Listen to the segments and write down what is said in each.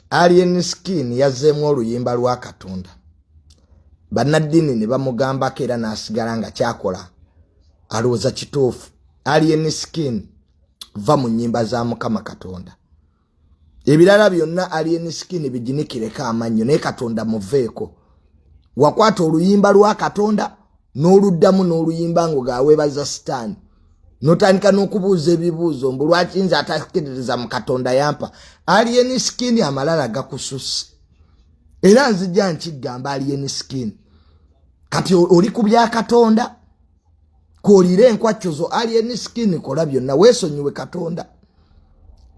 Alien Skin yazzeemu oluyimba lwa Katonda. Bannaddiini ne bamugambako era n'asigala nga kyakola alowooza kituufu. Alien Skin, va mu nnyimba za Mukama Katonda. Ebirala byonna Alien Skin biginikireko amannyo, naye Katonda muveeko. Wakwata oluyimba lwa Katonda n'oluddamu n'oluyimba ngo gaweebaza Sitaani, notandika n'okubuuza ebibuuzo mbu lwaki nze atakkiririza mu Katonda yampa. Alien Skin amalala gakususse, era nzija nkigamba Alien Skin kati oli ku bya Katonda, kwolira enkwacco zo. Alien Skin, kola byonna weesonyiwe Katonda.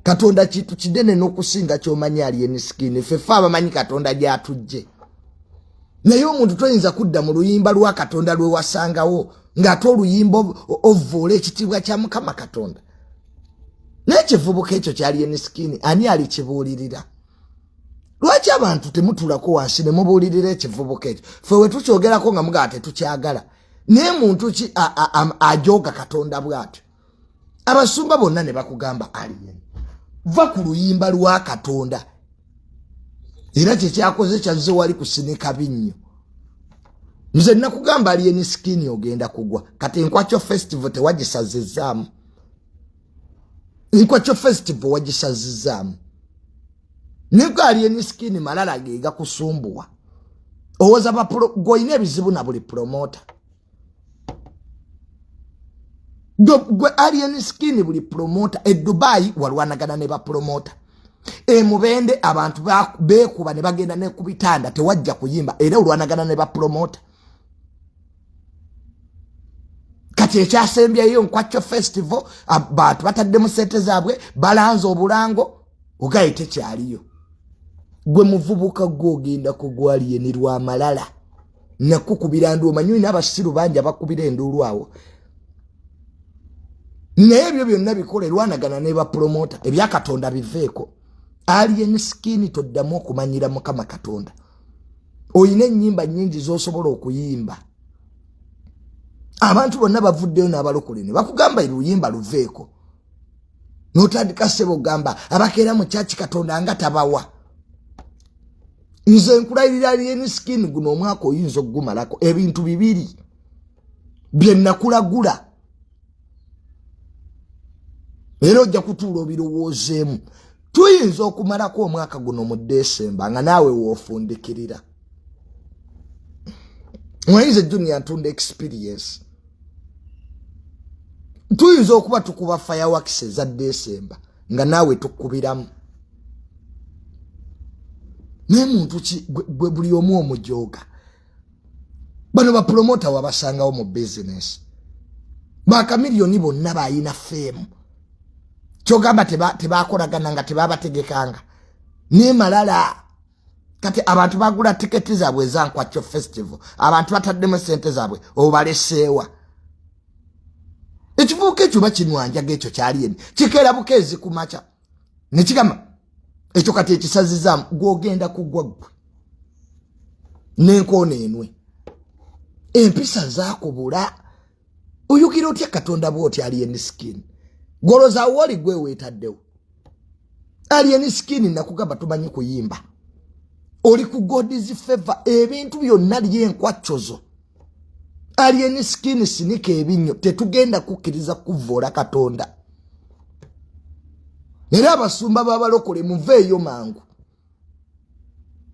Katonda kintu kinene n'okusinga kyomanyi. Alien Skin, ffeffe abamanyi Katonda gyatujje, naye omuntu toyinza kudda mu luyimba lwa Katonda lwe wasangawo ng'ate oluyimba ovvoola ekitiibwa kya Mukama Katonda. Naye ekivubuka ekyo kya Alien Skin ani alikibuulirira? Lwaki abantu temutulako wansi ne mubuulirira ekivubuka ekyo? Ffe we tukyogerako nga mugamba tetukyagala, naye muntu ki ajooga Katonda bw'atyo? Abasumba bonna ne bakugamba, Alien, va ku luyimba lwa Katonda. Era kyekyakoze kyazze wali kusinika binnyo. Nze nakugamba, Alien Skin, ogenda kugwa. Kati Enkwakyo Festival tewagisazizaamu, Enkwakyo Festival wagisazizaamu. Naye Alien Skin, malala ge gakusumbuwa. Owoza gwolina ebizibu na buli promoter. Gwe Alien Skin, buli promoter e Dubai walwanagana ne bapromota, emubende abantu beekuba ne bagenda ne ku bitanda, tewajja kuyimba, era olwanagana ne bapromota. Kati ekyasembyeyo Nkwakyo Festival, abantu bataddemu sente zaabwe, balanze obulango, ogaye tekyaliyo. Gwe muvubuka gwe ogenda kugwa, Alien, lwamalala nakukubira ndu. Omanyi olina abasiru bangi abakubira enduulu awo, naye ebyo byonna bikola erwanagana ne bapromota, ebyakatonda biveeko. Alien Skin, toddamu okumanyira Mukama Katonda. Olina ennyimba nnyingi z'osobola okuyimba. Abantu bonna bavuddeyo n'abalokole ne bakugamba oluyimba luveeko, n'otandika ssebo ogamba abakeera mu kyaki Katonda nga tabawa. Nze nkulayirira, Alien Skin, guno omwaka oyinza okugumalako ebintu bibiri bye nakulagula, era ojja kutuula obirowoozeemu. Tuyinza okumalako omwaka guno mu Desemba nga naawe woofundikirira. Mwayinza Junior ntunda experience, tuyinza okuba tukuba fireworks eza Desemba nga naawe tukubiramu. Naye muntu ki gwe buli omu omujooga? Bano bapromota wabasangawo mu bizinesi, bakamiliyoni bonna bayina fame. Kyogamba tebakolagana nga tebabategekanga nemalala. Kati abantu bagula tiketi zaabwe ezankwakyo Festival, abantu bataddemu sente zaabwe, obaleseewa? Ekivubuka ekyo bakinwanjaga ekyo kyalieni kikeera bukeezi ku makya nekigamba ekyo kati ekisazizaamu. Gwogenda kugwa ggwe n'enkoona enwe. Empisa zakubula. Oyugira otya Katonda bwoti? Alien Skin, goloza woli gwe weetaddewo. Alien Skin, nakugamba tumanyi kuyimba, oli ku God's favor, ebintu byonna lyenkwaccozo. Alien Skin, sinika ebinnyo, tetugenda kukkiriza kuvvoola Katonda. Era abasumba b'abalokole muveeyo mangu,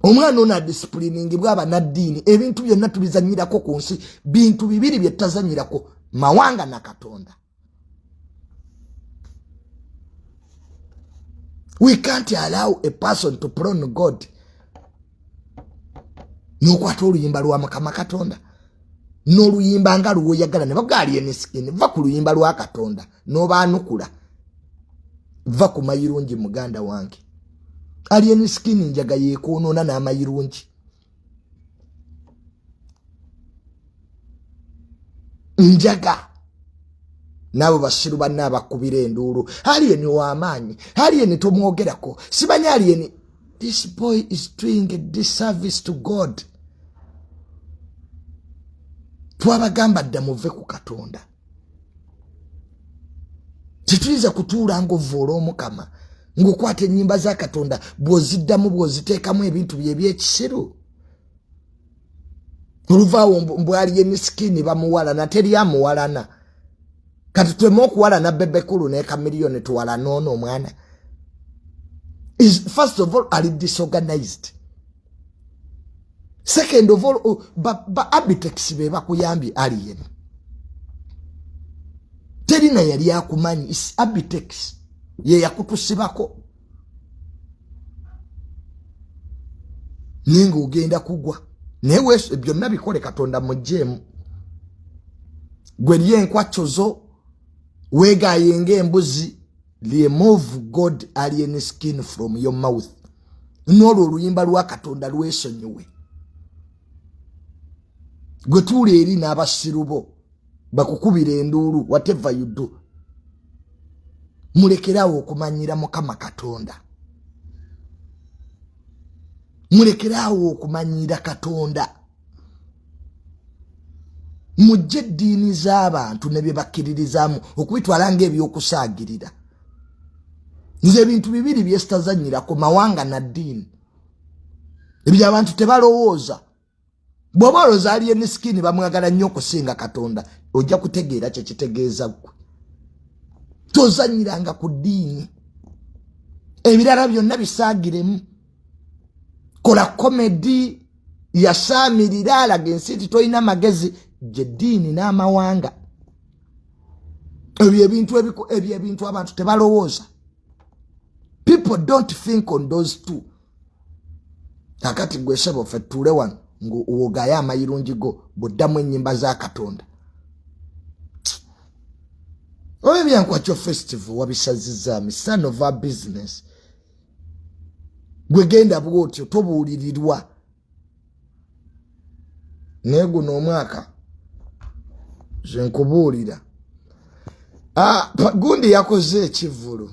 omwana ono adisipliningibwa. Abanaddiini ebintu byonna tubizanyirako ku nsi, bintu bibiri bye tutazanyirako, mawanga na Katonda. We can't allow a person to profane God. N'okwata oluyimba lwa Mukama Katonda n'oluyimba nga lwoyagala ne baga, Alien Skin, va ku luyimba lwa Katonda n'obaanukula. Va ku mayirungi, muganda wange. Alien Skin, njaga yeekwonoona n'amayirungi. Njaga naabo basiru banne abakubira enduulu, Alien w'amaanyi, Alien tomwogerako, simanyi Alien. This boy is doing a disservice to God. Twabagamba dda muve ku Katonda. Tetuyinza kutuula ng'ovvoola Omukama, ng'okwata ennyimba za Katonda bw'oziddamu bw'oziteekamu ebintu bye eby'ekisiru. Oluvaawo mbu Alien Skin bamuwalana, teri amuwalana. Kati tweme okuwalana Bebe Cool ne Chameleone, tuwalana ono omwana. Is first of all ali disorganized. Second of all, oh, ba Abitex be bakuyambye Alien. Terina yali akumanyi, is Abitex ye yakutusibako. Naye ng'ogenda kugwa. Naye weeso byonna bikole Katonda mugyeemu. Gwe lye enkwacco zo weegaaye ng'embuzi. Remove God Alien Skin from your mouth. N'olwo oluyimba lwa Katonda lwesonyiwe. Gwe tuula eri n'abasiru bo bakukubira enduulu, whatever you do. Mulekerawo okumanyira Mukama Katonda. Mulekerawo okumanyira Katonda. Mujje eddiini z'abantu ne bye bakkiririzaamu okubitwala ng'ebyokusaagirira. Nze ebintu bibiri bye sitazannyirako, mawanga na ddiini. Ebyo abantu tebalowooza. Bw'oba olowooza Alien Skin bamwagala nnyo okusinga Katonda, ojja kutegeera kye kitegeeza ggwe. Tozannyiranga ku ddiini. Ebirala byonna bisaagiremu. Kola komedi yasaamirira alaga ensi nti tolina magezi gye ddiini n'amawanga. Ebyo ebintu ebyo ebintu abantu tebalowooza. People don't think on those two. Kakati gwe ssebo ffe tuule wano ng'ogaye amayirungi go bw'oddamu ennyimba za Katonda. Oba ebyankwakyo festival wabisazizaamu, son of our business. Gwe genda bw'otyo tobuulirirwa. Naye guno omwaka nze nkubuulira. Gundi yakoze ekivvulu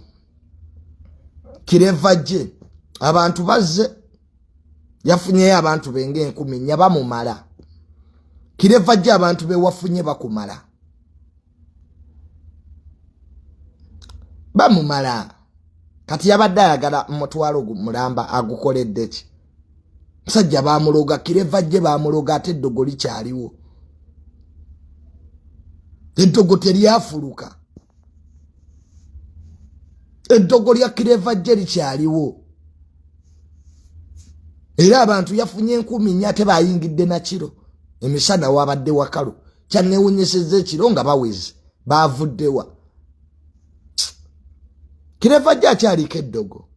Kireva gye abantu bazze, yafunyeyo abantu be ng'enkumi nnya bamumala. Kireva gye abantu be wafunye bakumala, bamumala. Kati yabadde ayagala mutwalo mulamba agukoledde ki? Musajja bamuloga, Kireva gye bamuloga, ate eddogo likyaliwo. Eddogo teryafuluka. Eddogo lya Kireva gye likyaliwo. Era abantu yafunye enkumi nnya ate bayingidde na kiro. Emisana wabadde wakalu. Kyanneewunyisizza ekiro nga baweze, baavuddewa. Kireva gye akyaliko eddogo.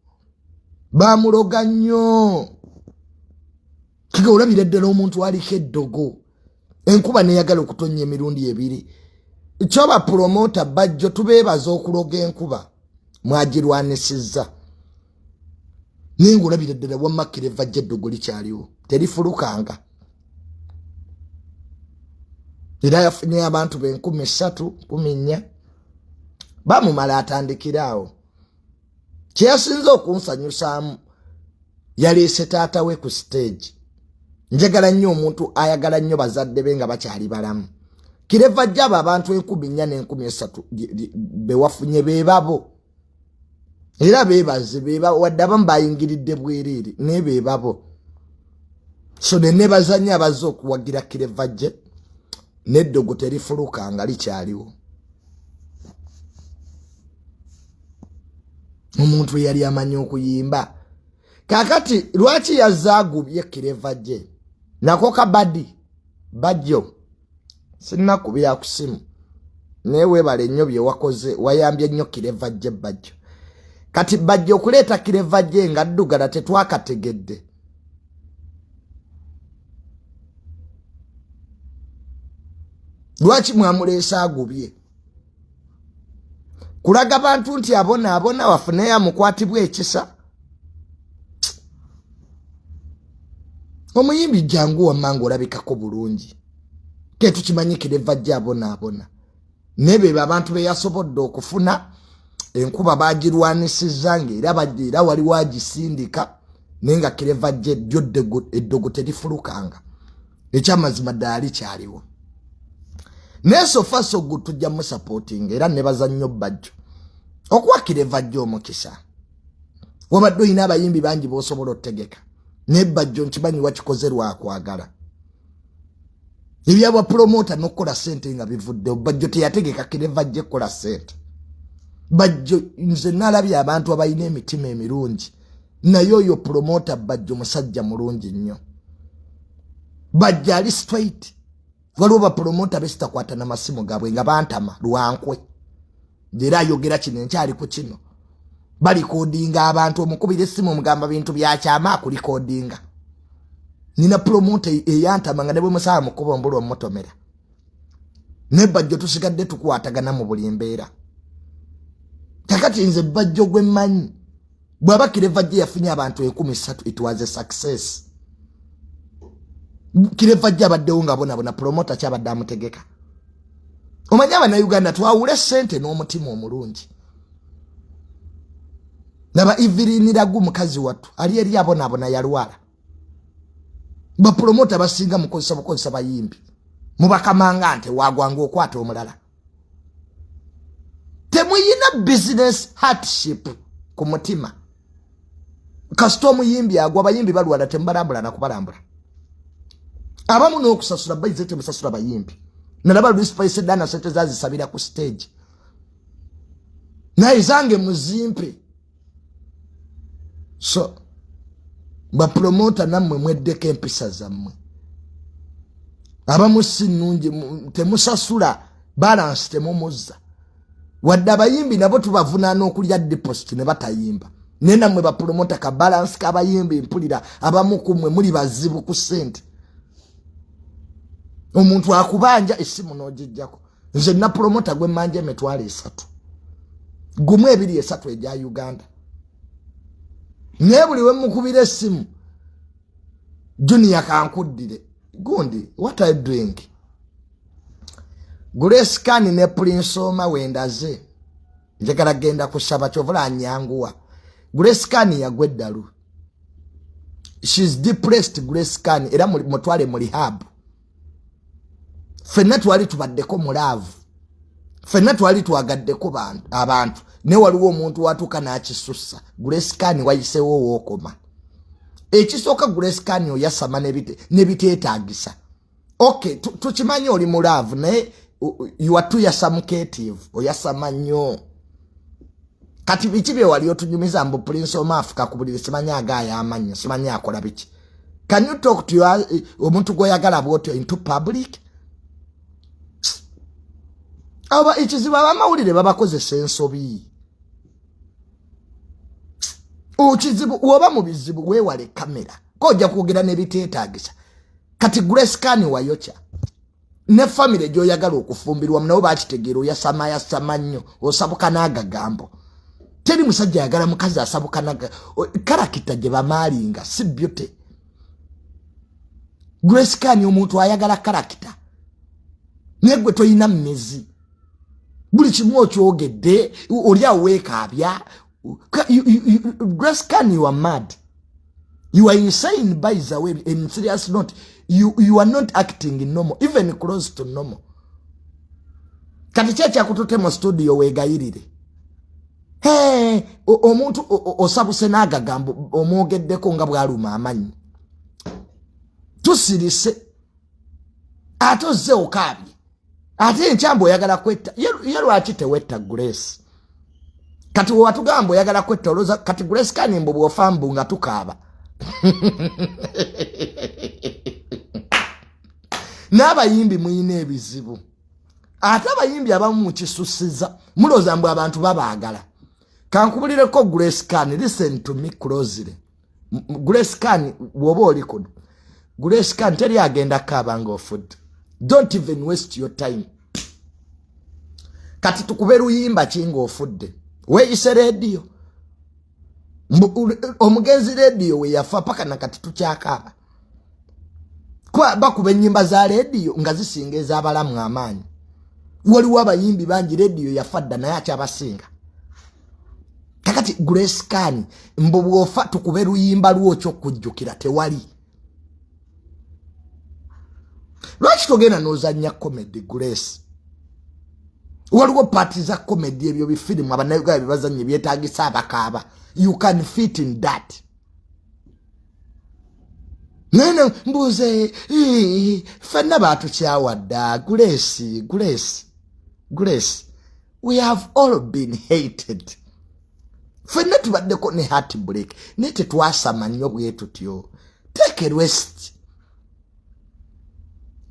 Bamuloga nnyo. Kiga olabira ddala omuntu aliko eddogo. Enkuba neyagala okutonnya emirundi ebiri. Kyoba promota bajjo tubeebaza okuloga enkuba mwagirwanisizza. Naye ng'olabira ddala wamma Kireva gye eddogo likyaliwo, terifulukanga. Era yafunye abantu be enkumi ssatu, nkumi nnya. Bamumala atandikire awo. Kye yasinze okunsanyusaamu yaleese taata we ku stage. Njagala nnyo omuntu ayagala nnyo bazadde be nga bakyali balamu. Kireva gy'abo abantu enkumi nnya n'enkumi esatu be wafunye be babo. Era beebaze, wadde abamu bayingiridde bwereere, naye be babo. So ne neebaza nnyo abazze okuwagira Kireva gye, n'eddogo terifuluka nga likyaliwo. Omuntu eyali amanyi okuyimba. Kaakati lwaki yazze agubye Kireva gye? Nako kabadi bajjo sinnakubira ku simu, naye weebale nnyo bye wakoze, wayambye nnyo Kireva gye bajjo. Kati bajjo okuleeta Kireva gye nga addugala tetwakategedde. Lwaki mwamuleese agubye? Kulaga bantu nti abonaabona wafuneyo amukwatibwa ekisa. Omuyimbi jangu wamma ng'olabikako bulungi. Ke tukimanyi Kireva gye abonaabona. Naye bebo abantu be yasobodde okufuna, enkuba baagirwanisizza ng'era bajja era waliwo agisindika, naye nga Kireva gye ddyo eddogo terifulukanga. Ekyamazima ddala likyaliwo. Naye so far so good, tujja musupporting. Era nebaza nnyo Bajjo okuwa Clever J omukisa. Wabadde olina abayimbi bangi b'osobola otegeka, naye Bajjo nkimanyi wakikoze lwakwagala. Ebyabwa promoter n'okukola ssente nga bivudde, Bajjo teyategeka Clever J kukola ssente. Bajjo nze nalabye abantu abalina emitima emirungi, naye oyo promoter Bajjo musajja mulungi nnyo. Bajjo ali straight. Waliwo bapromota besitakwata namasimu gaabwe nga bantama lwankwe, era ayogera kino enkyali ku kino barecordinga abantu. Omukubira essimu omugamba bintu byakyama, akurecordinga. Nina promoter eyantama nga ne bwe musaba mukuba ombula omutomera. Ne Bajjo tusigadde tukwatagana mu buli mbeera. Kakati nze Bajjo gwe mmanyi, bw'aba Clever J yafunye abantu 3000, it was a success. Clever J abaddewo nga bonabona, promoter kyabadde amutegeka. Omanyi Abannayuganda twawule sente n'omutima omulungi. Naba Evelyn Lagu, mukazi wattu ali eri abonaabona, yalwala. Bapromota basinga mukozesa bukozesa bayimbi, mubakamanga nte wagwanga okwata omulala. Temuyina business hardship ku mutima. Kasita omuyimbi agwa, abayimbi balwala, temubalambula nakubalambula. Abamu n'okusasula bayize temusasula bayimbi. Nalaba Luis Dana sente zazisabira ku stage, naye zange muzimpe. So bapromota nammwe mweddeko empisa zammwe, abamu si nnungi. Temusasula balance, temumuzza. Wadde abayimbi nabo tubavunaana okulya deposit ne batayimba, naye nammwe bapromota ka balance k'abayimbi mpulira abamu kumwe muli bazibu ku ssente. Omuntu akubanja essimu n'ogijjako. Nze nina promoter gwe mmanja 30,000, 1 2 3 egya Uganda, naye buli we mukubira essimu, "Junior, kankuddire gundi, what are you doing?" Grace Khan ne Prince Omar wendaze, njagala genda kusaba kyovula anyanguwa. Grace Khan yagwa eddalu, she's depressed. Grace Khan era mutwale mu rehab. Ffenna twali tubaddeko mu love, ffenna twali twagaddeko abantu, naye waliwo omuntu watuuka n'akisussa. Grace Khan, wayisewo wookoma. Ekisooka, Grace Khan oyasama n'ebiteetaagisa. Okay, tukimanyi oli mu love, naye you are too yasamucative, oyasama nnyo. Kati biki bye wali otunyumiza mbu Prince Omar afuka ku buliri, simanyi agaaya amannyo, simanyi akola biki? Can you talk to your omuntu gw'oyagala bwotyo into public? Aba ekizibu abamawulire babakozesa ensobi. Okizibu woba mu bizibu weewale kamera, ko ojja kwogera n'ebiteetaagisa. Kati Grace Khan wayokya ne famire gy'oyagala okufumbirwamu, nabo bakitegeera. Oyasama yasama nnyo, osabuka n'agagambo. Teri musajja ayagala mukazi asabuka naga character gye bamaalinga, si beauty. Grace Khan, omuntu ayagala character, naye gwe toyina mmizi, buli kimu okyogedde, oli awo weekaabya. Grace Khan, you are mad, you are insane. By the way, in serious note, you are not acting normal, even close to normal. Kati ki ekyakutute mu studio weegayirire? Hey, omuntu osabuse n'agagambo, omwogeddeko nga bw'aluma amannyo. Tusirise ate ozze okaabye, ate enkyamba oyagala kwetta. Ye lwaki tewetta, Grace? Kati wewatugamba oyagala kwetta, olowooza kati Grace Khan mbu bw'ofa mbu nga tukaaba? N'abayimbi muyina ebizibu, ate abayimbi abamu mukisusiza, mulowooza mbu abantu babaagala. Kankubulireko, Grace Khan, listen to me closely. Grace Khan, bw'oba oli kuno, Grace Khan, teri agenda kaaba nga ofudde. Don't even waste your time. Kati tukube luyimba ki ng'ofudde? Weeyise rediyo, omugenzi rediyo we yafa paka nakati tukyakaaba. Bakuba ennyimba za rediyo nga zisinga ez'abalamu amaanyi. Waliwo abayimbi bangi rediyo yafa dda naye akyabasinga. Kakati Grace Khan, mbu bw'ofa tukube luyimba lwokyo okujjukira? Tewali. Lwaki togenda n'ozannya comedy, Grace? Waliwo paati za comedy, ebyo bifirimu abannayuganda byebazanye byetagisa abakaaba. You can fit in that. Nene mbuze, fenna batukyawa dda. Grace, Grace, Grace, we have all been hated. Fenna tubaddeko ne heart break, naye tetwasama nnyo bwe tutyo. Take a rest,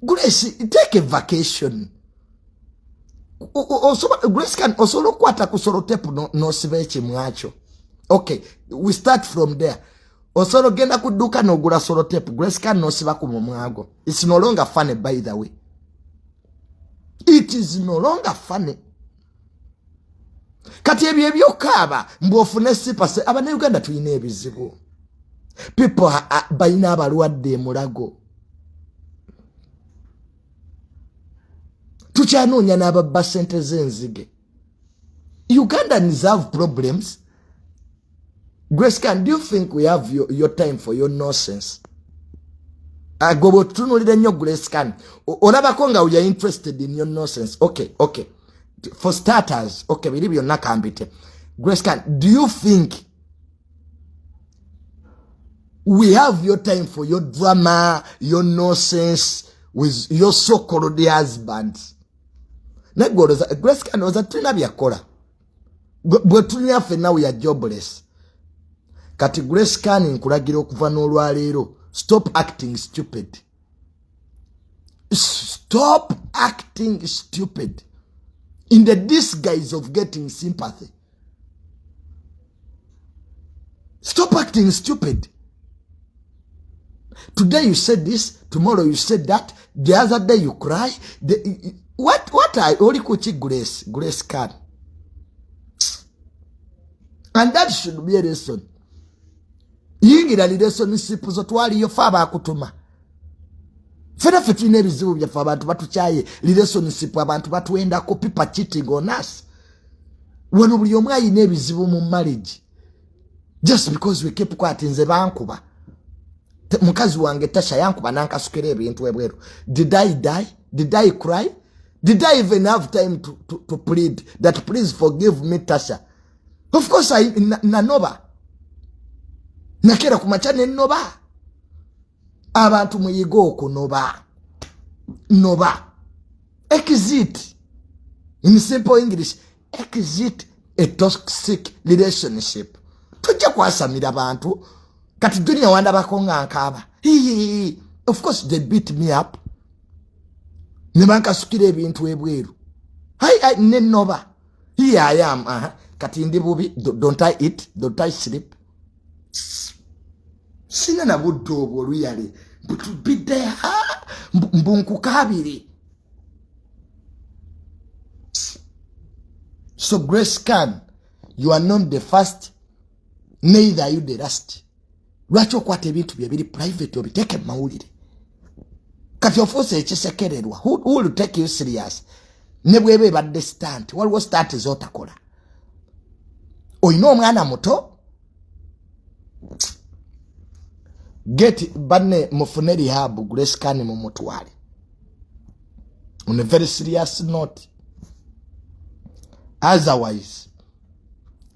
Grace, take a vacation. Grace can osobola okukwata ku sellotape n'osiba ekimwakyo. Okay, we start from there. Osobola ogenda ku dduuka n'ogula sellotape, Grace can, n'osiba ku mumwago. It's no longer funny, by the way, it is no longer funny. Kati ebyo ebyokaaba mbu ofune sympathy, abannayuganda tulina ebizibu. People balina abalwadde emulago, tukyanoonya n'ababba sente z'enzige. Ugandans have problems. Grace Khan, do you think we have your time for your nonsense? Gwe bwetutunulira ennyo, Grace Khan, olabako nga we are interested in your nonsense? Okay, for starters, okay, biri byonna kambite. Grace Khan, do you think we have your time for your drama, your nonsense with your so-called husband? Naye gwe Grace Khan, oza tulina byakola bwe tulina ffenna, we are jobless. Kati Grace Khan, nkulagira okuva n'olwaleero, stop acting stupid, stop acting stupid in the disguise of getting sympathy. Stop acting stupid. Today you said this, tomorrow you said that, the other day you cry. What are oli kuki, Grace, Grace Khan? And that should be a lesson. Yingira relationship zo, twaliyo fe abakutuma. Fena ffe tulina ebizibu byaffe, abantu batukyaye, relationship abantu batwendako, people cheating on us. Wano buli omu ayina ebizibu mu marriage. Just because we keep quiet, nze bankuba, mukazi wange Tasha yankuba nankasukira ebintu ebweru. Did I die? Did I cry? Did I even have time to plead that, "Please forgive me, Tasha"? Of course I nanoba, nakera ku makya nenoba. Abantu muyige okunoba. Noba, exit. In simple English, exit a toxic relationship. Tujja kwasamira bantu. Kati dunia wandabako nga nkaaba. Of course they beat me up ne bankasukira ebintu ebweru, nenoba. Here I am. Kati ndi bubi. Don't I eat? Don't I sleep? Sina na budde obwo oluyale mbutubidde mbunkukabiri. So Grace Khan, you are not the first, neither are you the last. Lwaki okwata ebintu bye biri private obiteeke mu mawulire? Kati ofuuse ekisekererwa. Who will take you serious? Ne bweba ebadde stunt, waliwo stunt zotakola. Olina omwana muto. Get banne mufune rehab. Grace Khan mumutwale. On a very serious note, otherwise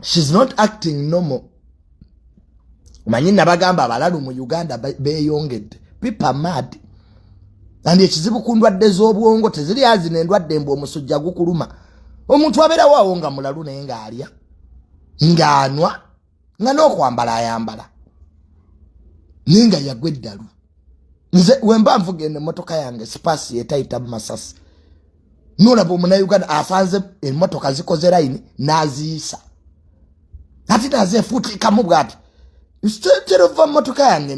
she's not acting normal. Manyi nabagamba abalalu mu Uganda beyongedde. People are mad, and ekizibu ku ndwadde z'obwongo teziri azina endwadde mbu omusujja gukuluma. Omuntu abeerawo awo nga mulalu, naye ng'alya, ng'anwa, nga n'okwambala ayambala, naye nga yagwa eddalu. Nze wemba nvuga eno emmotoka yange sipaasi yetayita mu masasi, nolaba omunauganda asanze emmotoka zikoze layini n'aziyisa, ate nazefuutikamu bwati terova mmotoka yange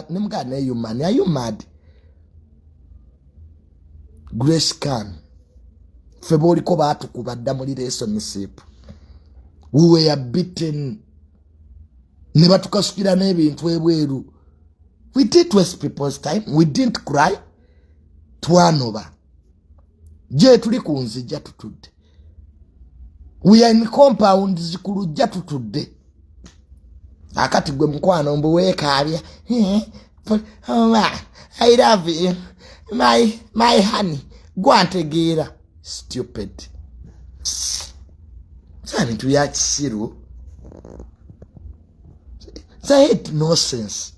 nemugaa neyumani. Are you mad, Grace Khan? Ffe booliko baatukuba dda mu relationship. We were beaten ne batukasukira n'ebintu ebweru. We didn't waste people's time, we didn't cry. Twanoba. Gye tuli ku nzija tutudde, we are in compound zikulujja tutudde. Akati gwe mukwano mbu weekaabya, "I love you, my honey." Gwantegeera, stupid. Sa bintu bya kisiru. I hate nonsense.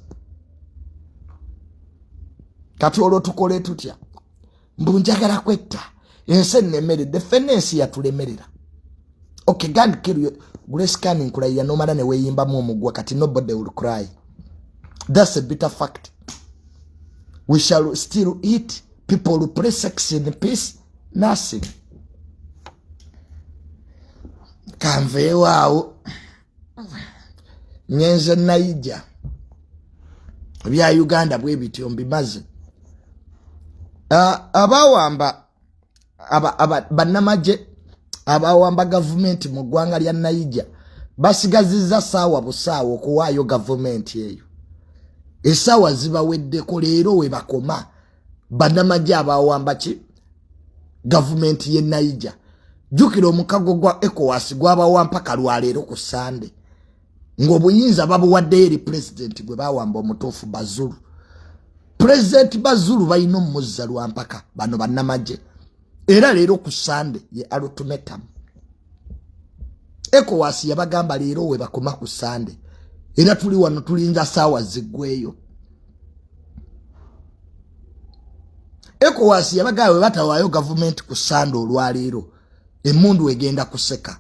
Kati olwo tukole tutya? Mbu njagala kwetta, ensi ennemeredde, ffenna ensi yatulemerera. Okay, go and kill you. Grace Khan nkulayira nomala ne weeyimbamu omugwa kati nobody will cry. That's a bitter fact. We shall still eat. People will play sex in peace. Nothing. Kanveewo awo ngenze Naija. Ebya Uganda bwe bityo mbimaze. Abawamba bannamagye abawamba gavumenti mu ggwanga lya Naija basigazizza saawa busaawa okuwaayo gavumenti eyo. Essaawa zibaweddeko leero we bakoma bannamagye abawamba ki gavumenti ye Naija. Jjukira omukago gwa ECOWAS gwabawa mpaka lwaleero ku Sande, ng'obuyinza babuwaddeyo eri pulezidenti gwe bawamba omutuufu Bazulu. Pulezidenti Bazulu balina omuzza lwa mpaka bano bannamagye, era leero ku Sande ye ultimatum. ECOWAS yabagamba leero we bakoma ku Sande, era tuli wano tulinza saawa ziggweeyo. ECOWAS yabagamba bwe batawaayo gavumenti ku Sande olwaleero, emmundu egenda kuseka.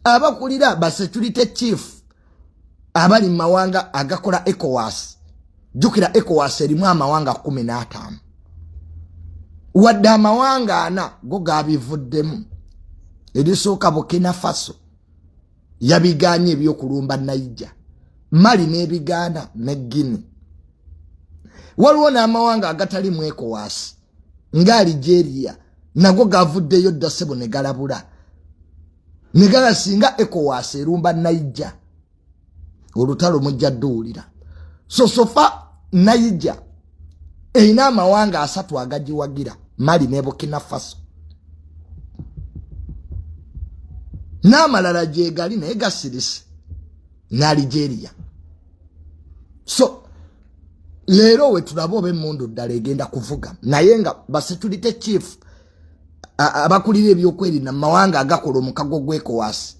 Abakulira ba security chief abali mu mawanga agakola ECOWAS, jjukira ECOWAS erimu amawanga 15, wadde amawanga 4 go gabivuddemu. Erisooka Burkina Faso yabigaanye ebyokulumba Naija, Mali n'ebigaana ne Guinea. Waliwo n'amawanga agatali mu ECOWAS nga Algeria, nago gavuddeyo dda ssebo ne galabula ne gala singa ECOWAS erumba Naija olutalo mujja dduwulira. So sofa Naija erina amawanga 3 agagiwagira, Mali ne Burkina Faso n'amalala gyegali naye gasirise ne Algeria. So leero we tulaba oba emmundu ddala egenda kuvuga, naye nga ba security chief abakulira ebyokwerinda mu mawanga agakola omukago gw'ECOWAS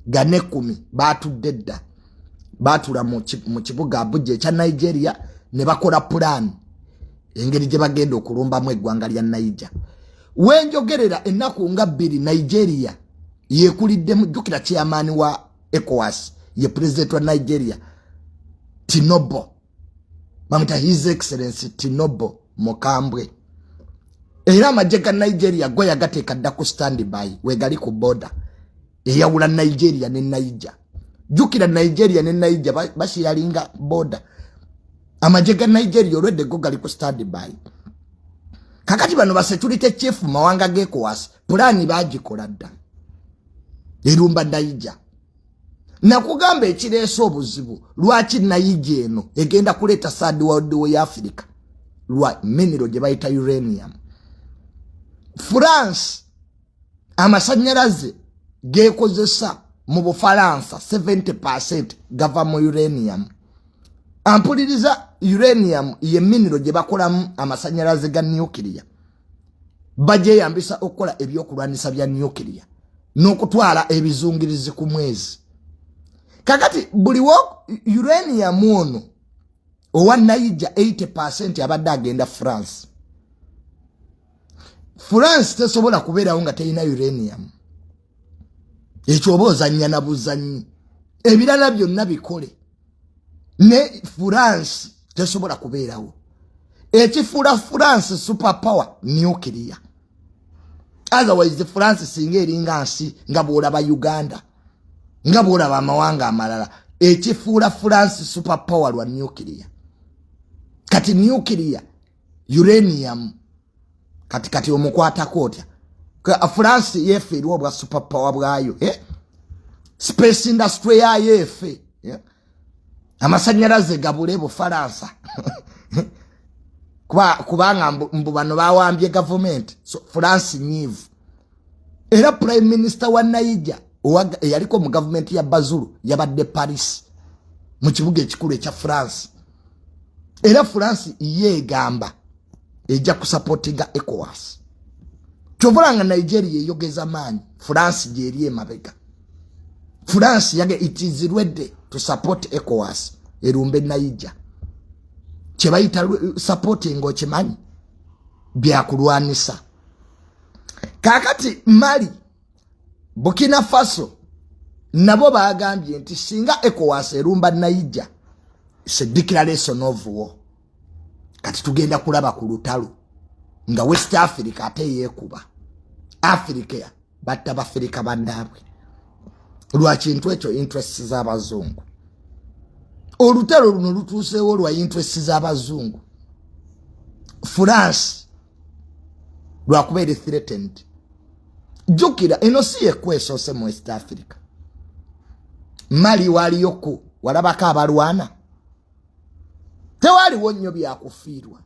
gane 10 baatudde dda, baatula mu kibuga Abuja ekya Nigeria ne bakola pulaani engeri gye bagenda okulumbamu eggwanga lya Naija. Wenjogerera ennaku nga 2 Nigeria yekuliddemu. Jjukira chairman wa ECOWAS ye president wa Nigeria Tinubu, bamuyita His Excellency Tinubu Mukambwe. Era amagye ga Nigeria go yagateeka dda ku standby wegali ku border eyawula Nigeria ne Naija. Jjukira Nigeria ne Naija basharinga border. Amagye ga Nigeria olwedde go gali ku standby. Kakati bano ba security chief mu mawanga g'ECOWAS pulaani baagikola dda erumba Naija. Nakugamba ekireese obuzibu lwaki Naija eno egenda kuleeta third world war ya Africa lwa mineral gye bayita uranium. France amasannyalaze geekozesa mu Bufalansa 70% gava mu uranium. Ampuliriza, uranium ye mineral gye bakolamu amasannyalaze ga nuclear, bagyeyambisa okukola ebyokulwanyisa bya nuclear n'okutwala ebizungirizi ku mwezi. Kakati buli uranium ono owa Naija 80% abadde agenda France. France tesobola kubeerawo nga terina uranium. Ekyo oba ozannya na buzannyi, ebirala byonna bikole, ne France tesobola kubeerawo. Ekifuula France super power nuclear. Otherwise France singa eringa nsi nga bw'olaba Uganda, nga bw'olaba amawanga amalala. Ekifuula France super power lwa nuclear. Kati nuclear uranium kati omukwatako otya? France yeefiirwa obwa super power bwayo, eh? Space industry yayo efe, yeah? Amasannyalaze gabule Bufalansa kubanga mbu bano bawambye gavumenti. So France nyiivu. Era prime minister wa Naija eyaliko mu gavumenti ya Bazulu yabadde Paris mu kibuga ekikulu ekya France. Era France ye egamba ejja kusupportinga ECOWAS. Kyovula nga Nigeria eyogeza maanyi, France gyeri emabega. France yage it is ready to support ECOWAS erumbe Naija. Kyebayita supporting okimanyi, byakulwanisa. Kakati Mali, Burkina Faso nabo bagambye nti singa ECOWAS erumba Naija, it's a declaration of war. Kati tugenda kulaba ku lutalo nga West Africa ate yeekuba Africa, batta Bafirika bannaabwe lwakintu ekyo, interest z'abazungu. Olutalo luno lutuuseewo lwa interest z'abazungu. France lwakuba eri threatened. Jjukira eno si yekwesoose mu West Africa. Mali waliyo walabako abalwana, tewaaliwo nnyo byakufiirwa.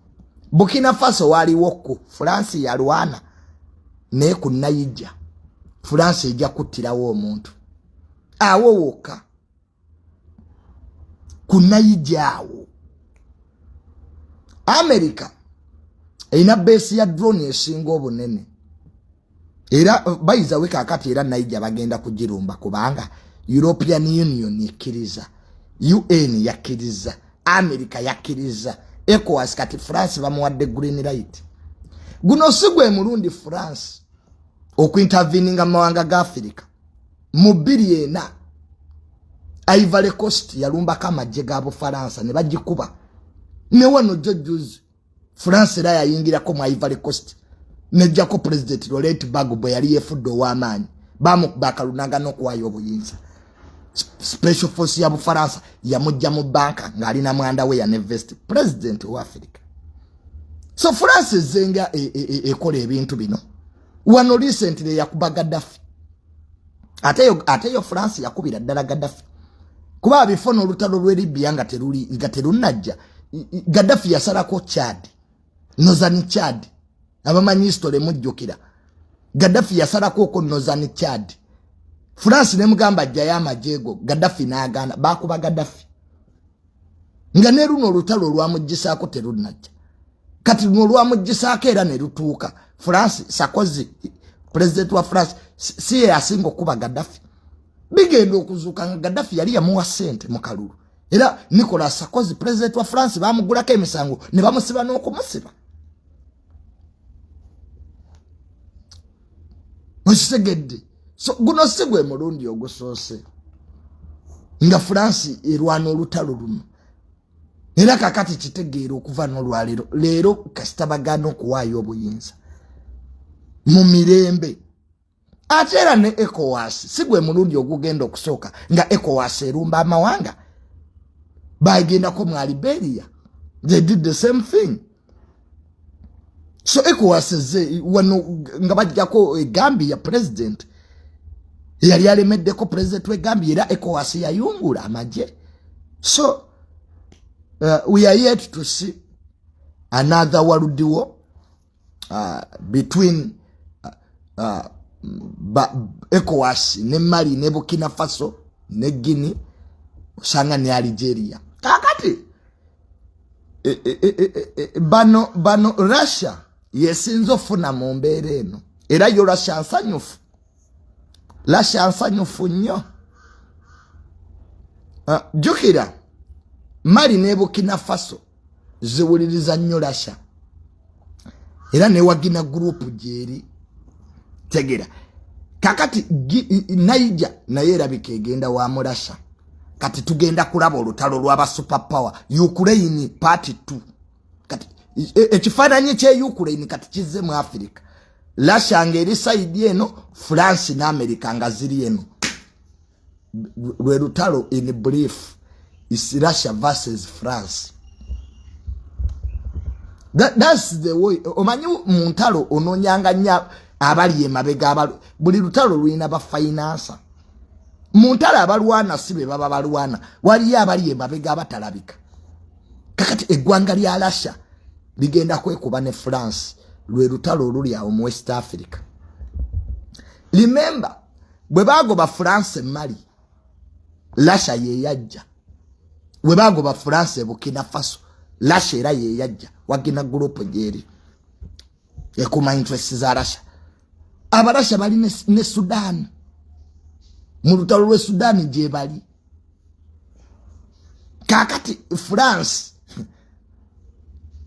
Burkina Faso waliwoko, France yalwana, naye ku Nayija France ejja kuttirawo omuntu awo wokka ku Nayija awo. America erina base ya drone esinga obunene era bayizawe kakati, era Naija bagenda kugirumba kubanga European Union ekkiriza, UN yakkiriza, America yakkiriza, ECOWAS. Kati France bamuwadde green light. Guno si gwe mulundi France okuinterveninga mu mawanga ga Africa. Mu 2004 Ivory Coast yalumbako amagye ga Bufalansa ne bagikuba. Ne wano jo juzi France era yayingirako mu Ivory Coast nejjako President Laurent Gbagbo yali yefudde ow'amaanyi, bamukuba akalunanga n'okuwaayo obuyinza. Special force ya Bufalansa yamujja mu banka ng'alina mwanda we ya ne vest, president wa Africa. So France ezenga ekola ebintu bino. Wano recently yakuba Gaddafi, ate yo France yakubira ddala Gaddafi kuba bifo n'olutalo lw'e Libya nga teruli nga terunajja, Gaddafi yasalako Chad, Northern Chad. Abamanyi history mujjukira Gaddafi yasalako okwo Northern Chad. France nemugamba ajjayo amagye go, Gaddafi n'agaana, bakuba Gaddafi. Nga ne luno olutalo olwamugisaako terunajja. Kati luno olwamugisaako era ne lutuuka. France, Sarkozy, president wa France, si ye yasinga okuba Gaddafi. Bigenda okuzuuka nga Gaddafi yali yamuwa ssente mu kalulu, era Nicolas Sarkozy, president wa France, bamugulako emisango ne bamusiba n'okumusiba. Okitegedde? So guno si gwe mulundi ogusoose nga France erwana olutalo luno. Era kakati kitegeera okuva n'olwaleero leero kasita bagaana okuwaayo obuyinza mu mirembe. Ate era ne ECOWAS si gwe mulundi ogugenda okusooka nga ECOWAS erumba amawanga. Bagendako mu Liberia, they did the same thing. So ECOWAS eze wano nga bajjako Gambia president yali alemeddeko, president we Gambia, era ECOWAS yayungula amagye. So we are yet to see another world war between ECOWAS ne Mali ne Burkina Faso ne Guinea, osanga ne Algeria. Kakati bano Russia yesinza ofuna mu mbeera eno, era yo Russia nsanyufu, Russia nsanyufu nnyo. Jjukira Mali ne Burkina Faso ziwuliriza nnyo Russia, era ne Wagner Group gyeri. Tegera kakati Naija naye erabika egenda wa mu Russia. Kati tugenda kulaba olutalo lw'aba super power, Ukraine part 2. Kati ekifaananyi kye Ukraine kati kizze mu Africa, Russia ng'eri side eno, France ne America nga ziri eno. Lwe lutalo. In brief, is Russia versus France. That's the way. Omanyi mu ntalo onoonyanga nnyo abali emabega. Buli lutalo lulina bafinansa. Mu ntalo abalwana si be baba balwana, waliyo abali emabega abatalabika. Kakati eggwanga lya Russia ligenda kwekuba ne France. Lwe lutalo oluli awo mu West Africa. Remember bwe bagoba France Mali, Russia yeyajja. Bwe bagoba France Burkina Faso, Russia era yeyajja. Wagner Group gyeri ekuma interest za Russia. Abarasha bali ne Sudan, mu lutalo lw'e Sudan gye bali. Kaakati France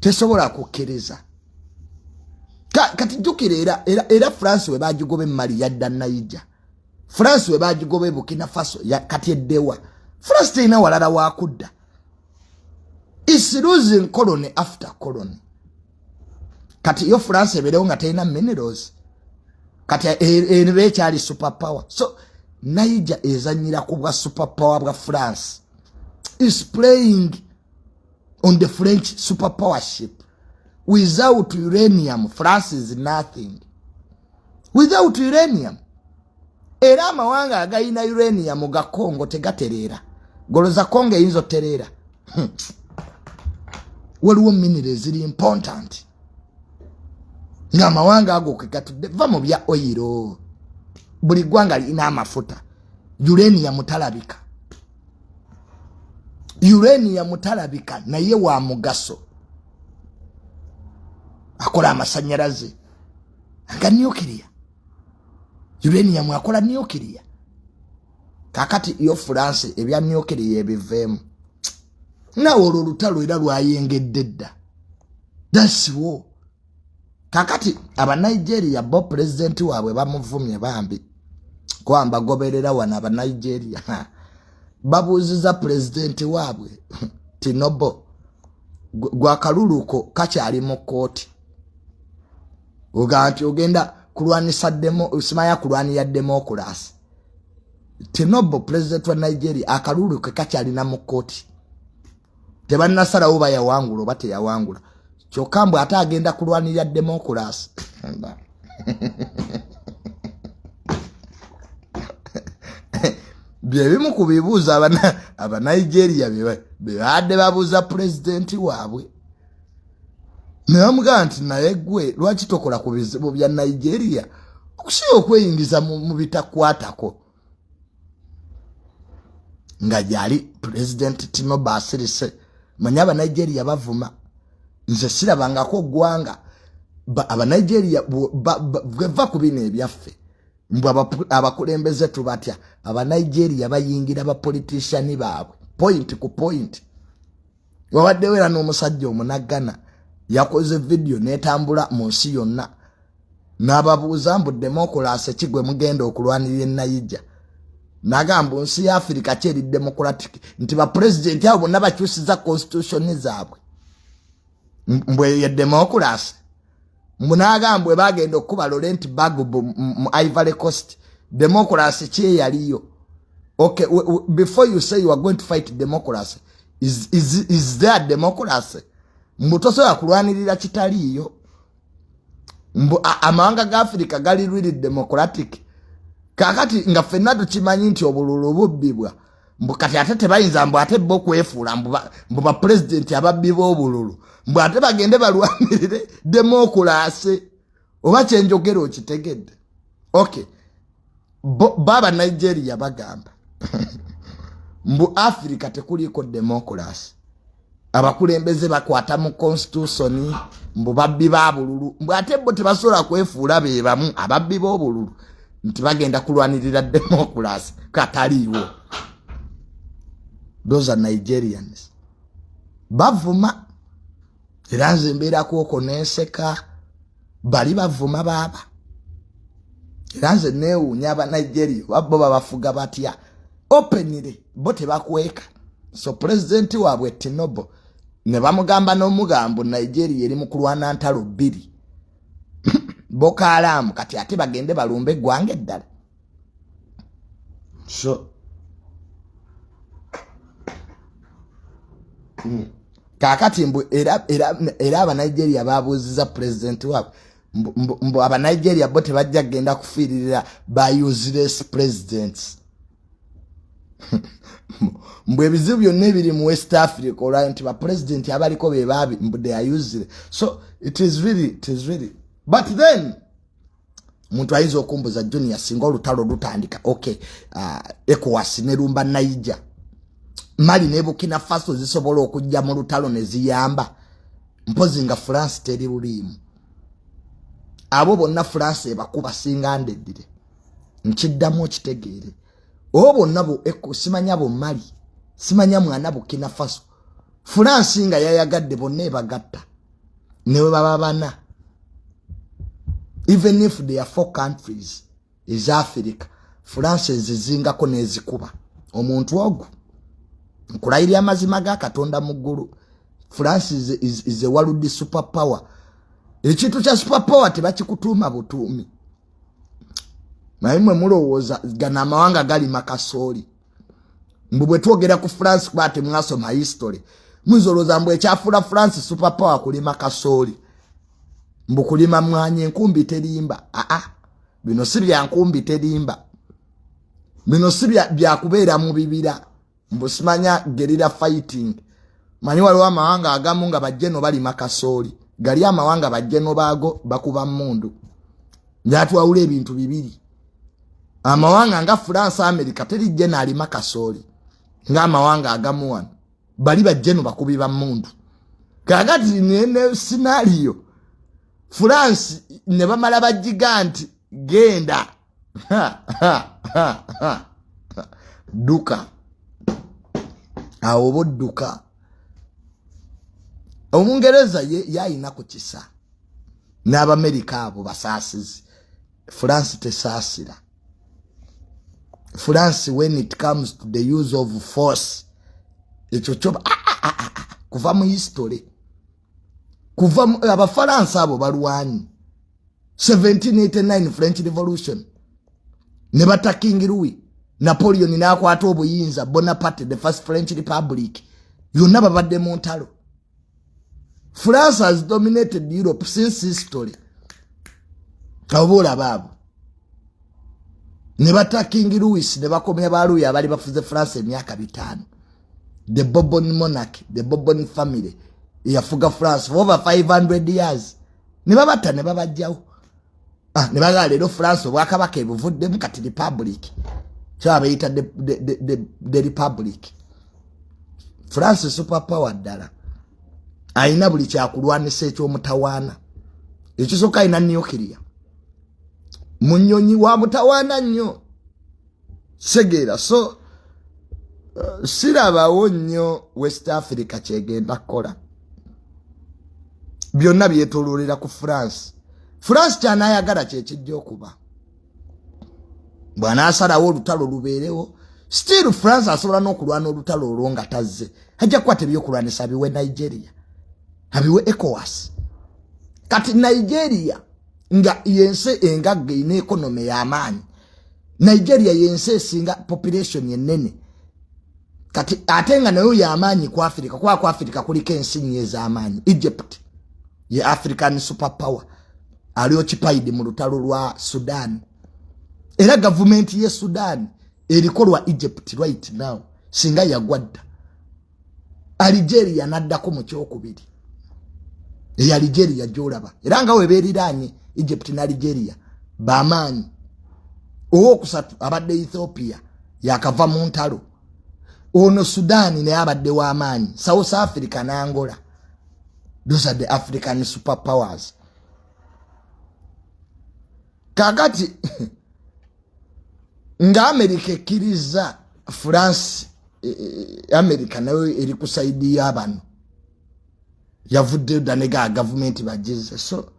tesobola kukkiriza. Kati jjukira era France we bagigoba e Mali yadda Niger. France we bagigoba e Burkina Faso kati eddewa. France terina walala wakudda. It's losing colony after colony. Kati yo France ebeerewo nga terina minerals, kati eba ekyali super power. So Niger ezanyira ku bwa super power bwa France, is playing on the French superpowership. Without uranium, France is nothing. Without uranium. Era amawanga agayina uranium ga Congo tegatereera. Goloza Congo eyinza otereera. Waliwo mineral eziri important ng'amawanga ago ke gatudde. Va mu bya oil, buli ggwanga lirina amafuta. Uranium talabika, uranium talabika, naye wa mugaso, akola amasanyalaze aga nuclear. Uranium akola nuclear. Kakati yo France ebya nuclear ebiveemu nawe, olwo olutalo era lwayengedde dda dasiwo. Kakati Abanigeria bo pulezidenti waabwe bamuvumye bambi, kuba mbagoberera wano. Abanigeria babuuziza pulezidenti waabwe Tinubu, gwakaluluko kakyali mu kkooti, ogaa nti ogenda kulwanisa demo, simanya kulwanira democracy. Tinubu, pulezidenti wa Nigeria, akalulu ke kakyalina mu kkooti, tebannasalawo bayawangula oba teyawangula. Kyokka mbwe ate agenda kulwanirira democracy. Byebimu ku bibuuzo Abanigeria bebadde babuuza pulezidenti waabwe, ne bamugamba nti naye gwe lwaki tokola ku bizibu bya Nigeria okusinga okweyingiza mu bitakwatako? Nga gyali Pulezidenti Tinubu asirise. Manye Abanigeria bavuma, nze sirabangako ggwanga. Abanigeria bweva ku bino ebyaffe mbwe abakulembeze tubatya, Abanigeria bayingira bapolitician baabwe point ku point. Wabaddewo era n'omusajja omunagana yakoze vidiyo n'etambula mu nsi yonna, n'ababuuza mbu democracy ki gwe mugenda okulwanirira enayija? Nagamba nsi ya Afirika ki eri democratic, nti bapulezidenti abo bonna bakyusiza constitution zaabwe, mbwe ye democracy? Mbu n'agamba bwe bagenda okukuba Laurent Gbagbo mu Ivory Coast, democracy ki eyaliyo? Okay, before you say you are going to fight democracy, is there democracy? Mbu tosobola kulwanirira kitaliiyo. Mbu amawanga ga Afirika gali really democratic? Kakati nga ffenna tukimanyi nti obululu bubbibwa, mbu kati ate tebayinza, mbu ate bo okwefuula mbu bapulezidenti ababbi b'obululu, mbu ate bagende balwanirire democracy. Oba kyenjogera okitegedde? Okay, baba Nigeria bagamba mbu Afirika tekuliiko democracy, abakulembeze bakwata mu constitution, mbu babbi ba bululu, mbu ate bo tebasobola kwefuula be bamu ababbi b'obululu nti bagenda kulwanirira democracy kataliiwo. Those are Nigerians, bavuma. Era nze mbeerako okwo nenseka, bali bavuma baaba. Era nze neewuunya Abanigeria, oba bo babafuga batya openly, bo tebakweka. So pulezidenti waabwe Tinubu ne bamugamba n'omugambo, Nigeria eri mu kulwana ntalo bbiri, Boko Haram, kati ate bagende balumbe eggwanga eddala. So Kakati mbu era Abanigeria babuuziza pulezidenti waabwe mbu Abanigeria bo tebajja kugenda kufiiririra ba useless presidents, mbu ebizibu byonna ebiri mu West Africa olwayo nti bapulezidenti abaliko be baabi, mbu they are useless. So it is really, but then muntu ayinza okumbuza, Junior, singa olutalo lutandika, okay, ECOWAS nerumba Naija, Mali ne Burkina Faso zisobola okujja mu lutalo ne ziyamba? Mpozi nga France teri buliimu. Abo bonna France ebakuba singa ndeddire. Nkiddamu okitegeere. Obo bonna bo simanya bo Mali, simanya mwana Burkina Faso. France nga yayagadde bonna ebagatta. Ne bwe baba bana. Even if there are 4 countries is Africa, France ezizingako n'ezikuba. Omuntu ogwo nkulayirira amazima ga Katonda mu ggulu. France is a world superpower. Ekintu kya superpower tebakikutuuma butuumi. Naye mwe mulowooza gano amawanga gali makasooli. Mbu bwe twogera ku France kuba temwasoma history. Muzolooza mbu ekyafuula France superpower kulima kasooli. Mbu kulima mwanyi, enkumbi terimba. Aa, bino si bya nkumbi terimba. Bino si bya kubeera mu bibira. Mbu simanya guerrilla fighting. Manyi waliwo amawanga agamu nga bajjeno balima kasooli. Gali amawanga bajjeno baago bakuba mmundu. Njatwawula ebintu bibiri. Amawanga nga France, America teri jjeno alima kasooli. Ng'amawanga agamu wano. Bali bajjeno bakubi ba mmundu. Kaakati ne scenario France ne bamala bagiga nti genda. Dduka. Awo bodduka. Omungereza ye yayina ku kisa. N'Abamerika abo basaasizi. France tesaasira. France when it comes to the use of force, ekyo kyo kuva mu history. Kuva mu Abafalansa abo balwanyi. 1789 French Revolution. Ne batta King Louis. Napoleon n'akwata obuyinza, Bonaparte, the first French Republic. Yonna babadde mu ntalo. France has dominated Europe since history. Abo olaba abo. Ne batta King Louis, ne bakomya ba Louis abali bafuze France emyaka 5. The Bourbon monarchy, the Bourbon family yafuga France for over 500 years. Ne babatta ne babajjawo. Ne bagala leero France obwakabaka ebuvuddemu kati republic. Kyaba bayita the republic. France superpower ddala. Alina buli kyakulwanisa eky'omutawaana. Ekisooka alina nuclear. Munyonyi wa mutawaana nnyo. Segeera. So sirabawo nnyo West Africa kyegenda kukola. Byonna byetooloolera ku France. France ky'anaayagala kye kijja okuba. Bw'anaasalawo olutalo lubeerewo, still France asobola n'okulwana olutalo olwo nga tazze. Ajja kukwata ebyokulwanisa abiwe Nigeria, abiwe ECOWAS. Kati Nigeria nga yensi engagga erina economy y'amaanyi. Nigeria yensi esinga population ennene. Kati ate nga nayo y'amaanyi ku Africa, kuba ku Africa kuliko ensi nnyo ez'amaanyi. Egypt ye African superpower, ali occupied mu lutalo lwa Sudan. Era gavumenti ye Sudan eriko lwa Egypt right now, singa yagwa dda. Algeria n'addako mu kyokubiri. Eyo Algeria gy'olaba. Era nga we beeriraanye Egypt ne Algeria b'amaanyi. Owookusatu abadde Ethiopia yakava mu ntalo. Ono Sudan naye abadde w'amaanyi. South Africa ne Angola. Those are the African superpowers. Kaakati nga America ekkiriza France, America nayo eri ku side y'abano. Yavuddeyo dda ne ga gavumenti bagize. So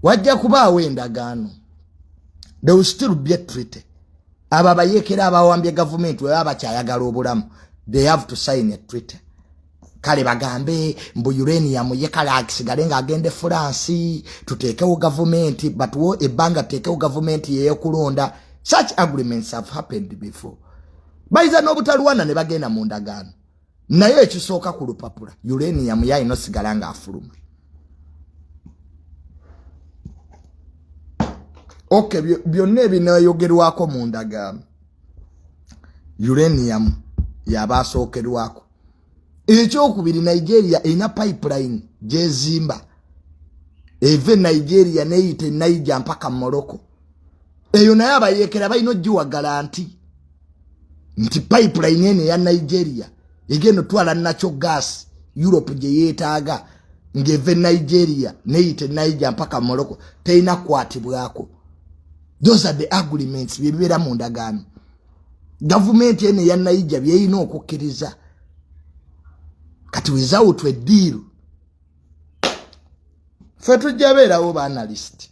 wajja kubaawo endagaano. There will still be a treaty. Abo abayeekera abawambye gavumenti bwe baba bakyayagala obulamu, they have to sign a treaty. Kale bagambe mbu uranium ye kale asigale ng'agenda e France, tuteekewo gavumenti, batuwo ebbanga tuteekewo gavumenti yeekulonda. Such agreements have happened before. Bayinza n'obutalwana ne bagenda mu ndagaano. Naye ekisooka ku lupapula, uranium yalina osigala ng'afuluma. Okay, byonna ebinayogerwako mu ndagaano, uranium yaba asookerwako. Ekyokubiri, Nigeria erina pipeline gyezimba eva e Nigeria n'eyita e Niger mpaka Morocco. Eyo naye abayeekera balina ogiwagala nti pipeline eno eya Nigeria egenda otwala nakyo gas Europe gye yeetaaga Ng'eva e Nigeria neyita e Niger mpaka Morocco terina kukwatibwako. Those are the agreements, byebibeera mu ndagaano. Gavumenti eno eya Niger byerina okukkiriza. Kati without a deal, ffe tujja beerawo ba analyst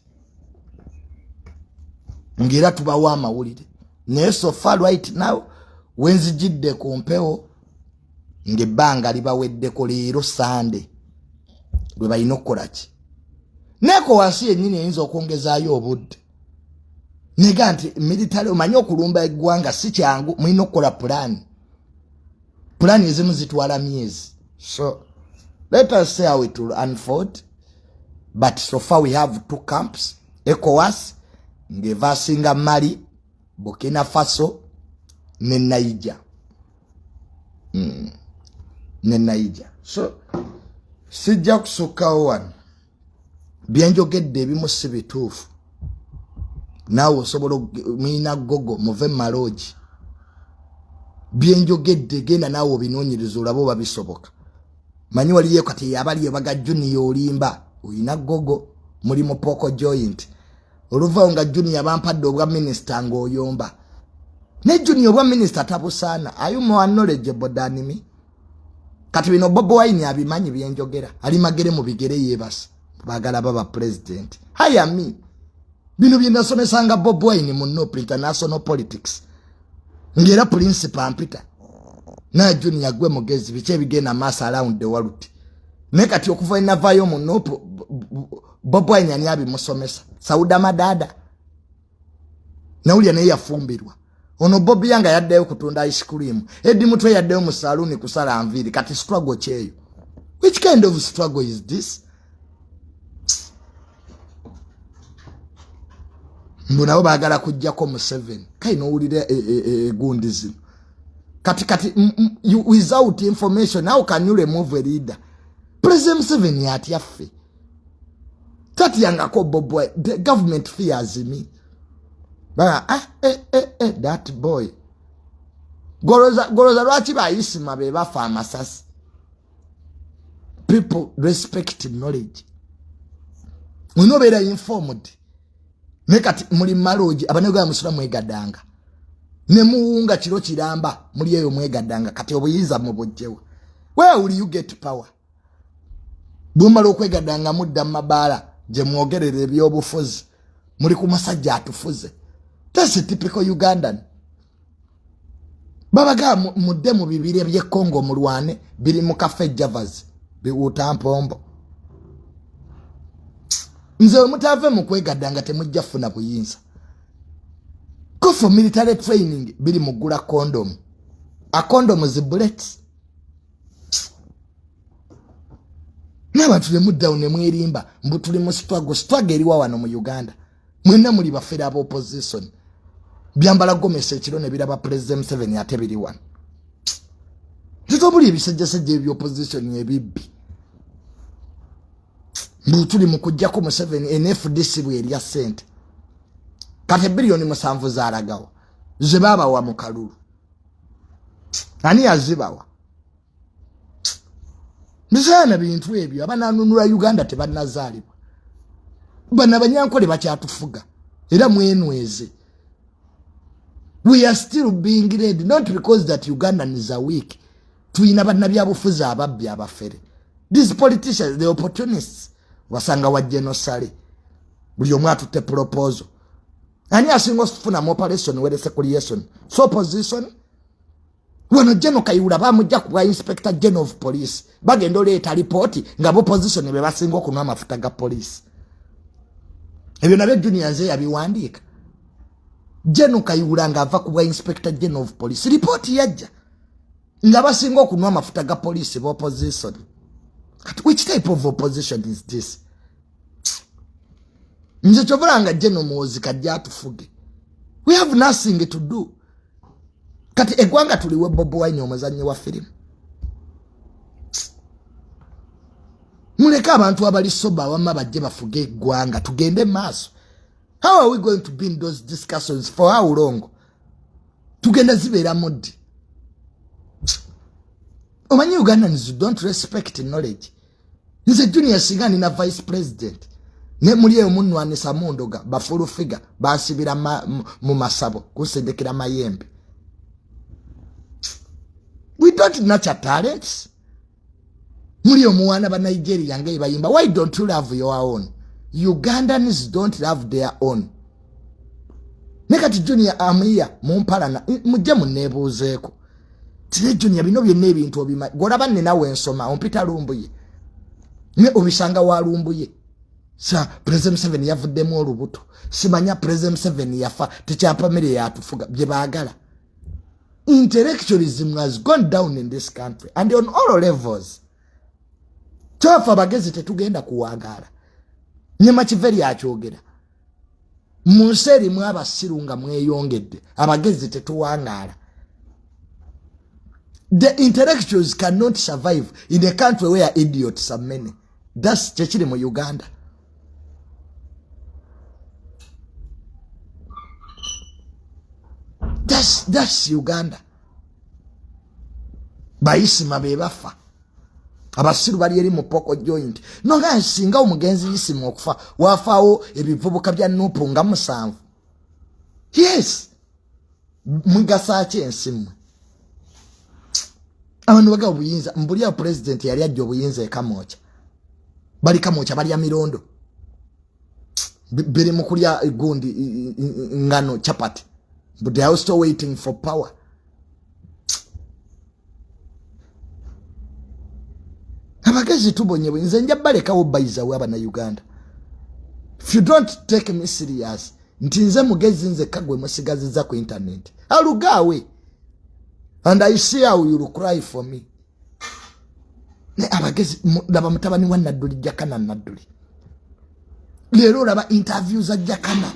ng'era tubawo amawulire. Naye so far right now, wenzijidde ku mpewo ng'ebbanga libaweddeko leero Sande lwe balina okukola ki. Neeko wansi yennyini eyinza okwongezaayo obudde nega nti military, omanyi okulumba eggwanga si kyangu, mulina okukola pulaani. Pulaani ezimu zitwala myezi. So let us see how it will unfold, but so far we have two camps: ECOWAS ng'evasinga Mali, Burkina Faso ne Niger, ne Niger. So sijja kusukkawo wano. Byenjogedde ebimu si bituufu, naawe osobola mulina gogo muve mumaloogi. Byenjogedde genda naawe obinoonyereza olabe oba bisoboka. Manyi waliyo kati abali baga Junior olimba, oyina gogo muli mu poko joint. Oluvawo nga Junior bampadde obwa minisita ng'oyomba ne Junior obwa minisita tabusaana. Are you more knowledgeable than me? Kati bino Bobi Wine abimanyi byenjogera, ali magere mu bigere yeebasa, baagala baba president. Hire me. Bino bye nasomesanga Bobi Wine mu NUP international politics, ng'era principal mpita na Junior gwe mugezi, biki ebigenda maaso around the world. Naye kati okuva enavaayo mu NUP, Bobi Wine ani abimusomesa? Sauda Madada nawulya naye yafumbirwa. Ono Bobi yanga yaddeyo kutunda ice cream, Edi Mutwe yaddeyo mu saluuni kusala nviiri. Kati struggle kyeyo, which kind of struggle is this? Mbu nabo baagala kujjako Museveni. Kai nowulira egundi zino. Kati without information, how can you remove a leader? President Museveni atya ffe, tatyangako Bobi. The government fears me. Baga, ah, eh, eh, eh, that boy. Goloza goloza lwaki bayisima be bafa amasasi? People respect knowledge. Olina obeera informed. Naye kati muli maloogi abanegaya musula mwegaddanga ne muwunga kiro kiramba muli eyo mwegaddanga. Kati obuyinza mubugjewa? Where will you get power? Bwemala okwegaddanga mudda mu mabaala gye mwogerera ebyobufuzi, muli ku musajja atufuze. That's a typical Ugandan. Babaga mudde mu bibiri by'e Congo mulwane, biri mu Cafe Javas biwuuta mpombo. Nze wemutave mu kwegaddanga temujja funa buyinza. Go for military training. Biri mugula condom, a condom zi bullets. N'abantu nemuddawo nemwerimba mbu tuli mu struggle. Struggle eriwa wano mu Uganda? Mwenna muli bafere aba opposition. Byambala gomesa ekiro ne biraba President Museveni ate biri wano. Tutobuli ebisajjasajja ebyopposition ebibbi mbu tuli mu kujjako Museveni. NFDC bwerya ssente kati 7 biliyoni zalagawa ze baabawa mu kalulu? Ani yazibawa? Bisaana bintu ebyo. Abananunula Uganda tebannazaalibwa. Bano abanyankole bakyatufuga era mwenweze. We are still being led not because that Ugandans are weak. Tuyina bannabyabufuzi ababbi, abafere. These politicians, the opportunists, wasanga wa genosale buli omu atutte proposal. Ani asinga okufunamu operation wealth creation? So opposition wano General Kayihura bamujja ku bwa inspector general of police, bagenda oleeta lipooti nga bopposition be basinga okunywa amafuta ga police. Ebyo nabyo Junior nze yabiwandiika. General Kayihura ng'ava ku bwa inspector general of police, lipooti yajja nga basinga okunywa amafuta ga police bopposition. Kati which type of opposition is this? Nze kyovula nga General Muhoozi kajja atufuge. We have nothing to do. Kati eggwanga tuliwe Bobi Wine omuzannyi wa firimu? Muleke abantu abali sober awamma bajje bafuge eggwanga, tugende maaso. How are we going to be in those discussions? For how long? Tugenda zibeeramu ddi? Omanyi Ugandans don't respect knowledge. Nze Junior singa nina vice president ne muli eyo munwanisa mundoga bafulu figure bansibira mu masabo kunsendekera mayembe. We don't nurture talents. Muli omuwana ba Nigeria nge bayimba. Why don't you love your own? Ugandans don't love their own. Nekati Junior amia mumpalana mujje munneebuuzeeko. Tire Junior bino byonna ebintu obimanyi. Gw'olaba nina wensoma ompita Lumbuye. Ne obisanga wa Lumbuye. Sa President Museveni yavuddemu olubuto. Simanya President Museveni yafa tekyapamire yatufuga bye baagala. Intellectualism has gone down in this country and on all levels. Kyofa abagezi tetugenda kuwangala. Ne Machiavelli akyogera. Mu nsi erimu abasiru nga mweyongedde, abagezi tetuwangaala. The intellectuals cannot survive in a country where idiots are many. That's kyekiri mu Uganda. That's Uganda. Bayisima be bafa. Abasiru bali eri mu poko joint. Nonga nsinga omugenzi Isima okufa wafaawo ebivubuka bya Nupu nga 7. Yes. Mugasa ki ensi mmwe? Abantu bagaba obuyinza. Mbuli ya president yali ajja obuyinza e Kamwokya. Bali Kamwokya balya mirondo. Biri mu kulya gundi ngano chapati. But they are still waiting for power. Abagezi tubonye nze nja balekawo bayiza we abana Uganda. If you don't take me serious, nti nze mugezi nze kagwe musigaziza ku internet. Alugawe. And I see how you will cry for me. Ne abagezi laba mutabani wa Nadduli Jakana Nadduli. Leero olaba interview za Jakana.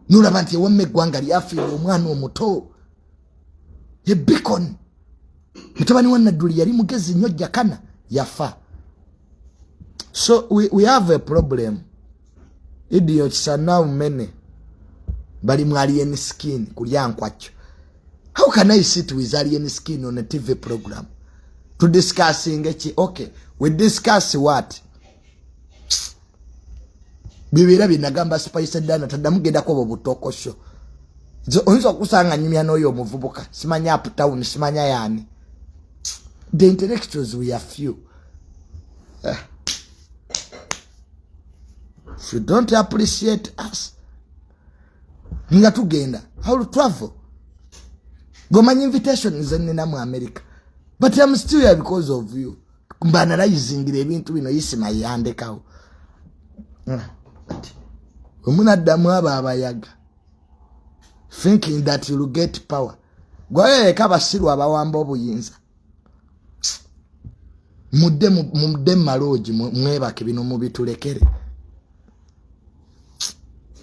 Nolaba nti ewamma eggwanga lyafiirwa omwana omuto. Ye beacon. Mutabani wa Nadduli yali mugezi nnyo Jakana yafa. So we have a problem. Idiots are now many. Bali mu alien skin kulya nkwakyo. How can I sit with alien skin on a TV program to discussing eki? Okay, we discuss what? Bibeera bye nagamba Spice Dana taddamu gendako obwo butokosho. Nze oyinza okusanga nyumya n'oyo omuvubuka simanya uptown simanya yaani. The intellectuals we are few. If you don't appreciate us, nga tugenda, I will travel. Gomanyi invitation nze nnina mu America. But I'm still here because of you. Mba analyzing ebintu bino Isima yandekawo. Omunaddamu abo abayaga. Thinking that you will get power. Gwayoleka abasiru abawamba obuyinza. Mudde mudde maloogi mwebake bino mubitulekere.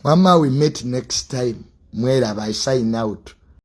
Mama, we meet next time. Mweraba, I sign out.